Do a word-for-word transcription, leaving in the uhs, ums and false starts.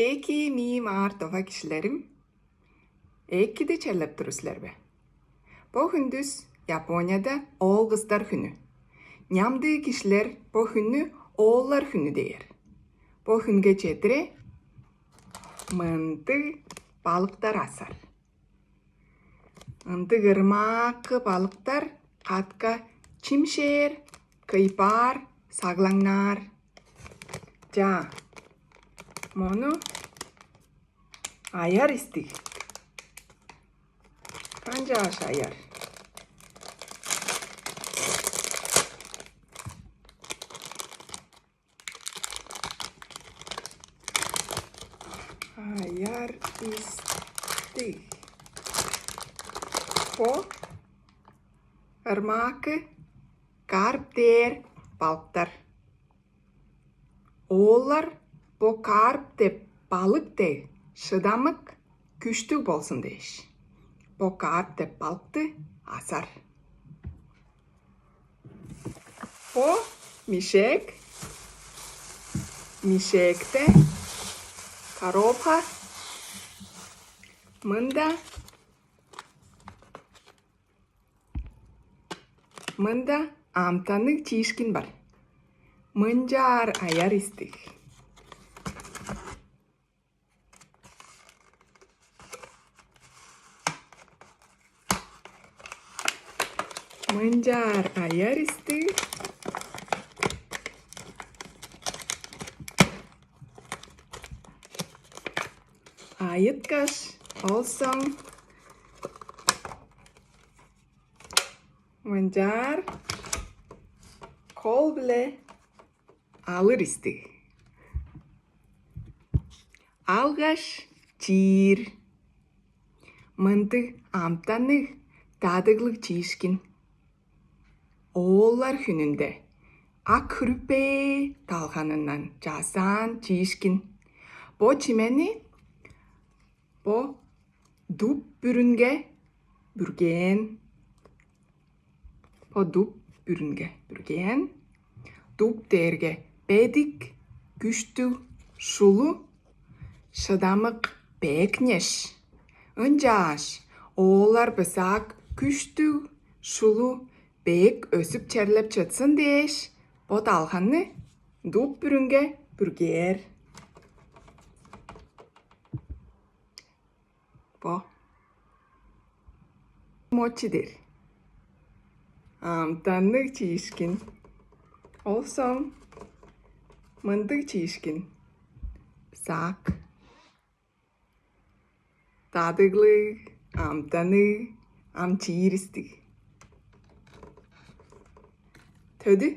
Эки мии маар тыва кижилерим, эки-даа черлеп тур силер бе? Бо хүндүс Японияда оол-кыстар хүнү. Нямдыы кижилер бо хүннү ооллар хүнү дээр. Бо хүнге чедире мындыг балыктар асар. Ындыг ырмаакы балыктар катка чимшээр, кыйпаар, саглаңнаар. Чаа, мону аяр истиг. Канчааш аяр? Аяр истиг. Бо ырмаакы карп дээр балыктар. Ооллар бо карп деп балык дег шыдамык, күштүг болзун дээш, бо карп деп балыкты асар. Бо мишек. Мишекте коробка. Мында, мында амтанныг чиишкин бар. Мынчаар аяр истиг. Мынчаар аяр истиг. Айыткаш, ол соң мынчаар кол-биле алыр истиг. Алгаш чиир. Мындыг амтанныг, дадыглыг чиишкин. Ооллар хүнүнде ак хүрпээ далганындан чазаан чиишкин. Бо чимени бо дуб бүрүнге бүргээн. Бо дуб бүрүнге бүргээн. Дуб дээрге бедик, күштүг, шулу, шыдамык, бээкнеш. Ынчааш ооллар бысаак күштүг, шулу, бээк өсүп черлеп чытсын дээш, бо далганны дуб бүрүнге бүргээр. Бо мочи дээр. Амтанныг чиишкин. Ол соң мындыг чиишкин. Сак. Дадыглыг, амтанныг, ам чиир истиг. Төдү